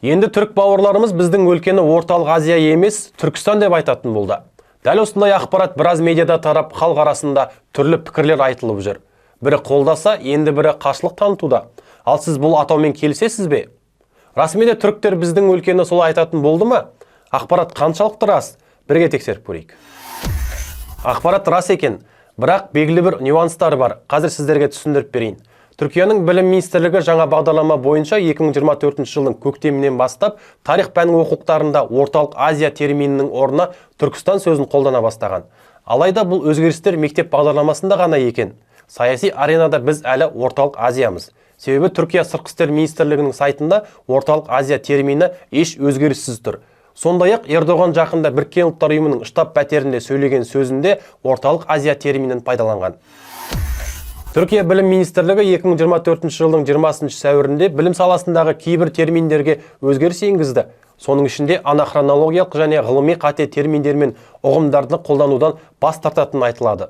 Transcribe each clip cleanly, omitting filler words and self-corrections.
Енді түрік бауырларымыз біздің өлкені Орталық Азия емес, Түркістан деп айтатын болды. Дәл осындай ақпарат біраз медиада тарап, халық арасында түрлі пікірлер айтылып жүр. Бірі қолдаса, енді бірі қарсылық танытуда. Ал сіз бұл атаумен келісесіз бе? Расымен де түріктер біздің өлкені солай айтатын болды ма? Ақпарат қаншалықты рас? Бірге тексеріп көрейік. Ақпарат рас екен, бірақ белгілі бір нюанстары бар. Қазір сіздерге түсіндіріп берейін. Түркияның білім министрлігі жаңа бағдарлама бойынша 2024 жылдың көктемінен бастап тарих пәнінің оқулықтарында Орталық Азия терминінің орнына Түркістан сөзін қолдана бастаған. Алайда бұл өзгерістер мектеп бағдарламасында ғана екен. Саяси аренада біз әлі Орталық Азиямыз. Себебі Түркия Сыртқы істер министрлігінің сайтында Орталық Азия термині еш өзгеріссіз тұр. Сондай-ақ Ердоған жақында Біріккен Ұлттар Ұйымының штаб пәтерінде сөйлеген сөзінде Орталық Азия терминін пайдаланған. Түркия білім министрлігі 2024 жылдың 20 сәуірінде білім саласындағы кейбір терминдерге өзгеріс енгізді. Соның ішінде анахронологиялық және ғылыми қате терминдер мен ұғымдарды қолданудан бас тартатыны айтылады.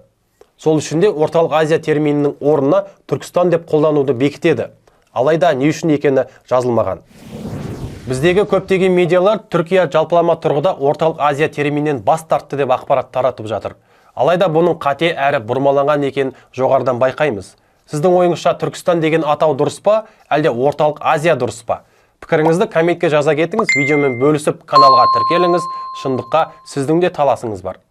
Сол үшін де Орталық Азия терминінің орнына Түркістан деп қолдануды бекітеді. Алайда не үшін екені жазылмаған. Біздегі көптеген медиалар Түркия жалпылама тұрғыда Орталық Азия терминінен бас тартты деп ақпарат таратып жатыр. Алайда бұның қате әрі бұрмаланған екенін жоғарыдан байқаймыз. Сіздің ойыңызша, Түркістан деген атау дұрыс па, әлде Орталық Азия дұрыс па? Пікіріңізді комментке жаза кетіңіз, видеомен бөлісіп, каналға тіркеліңіз. Шындыққа сіздің де таласыңыз бар.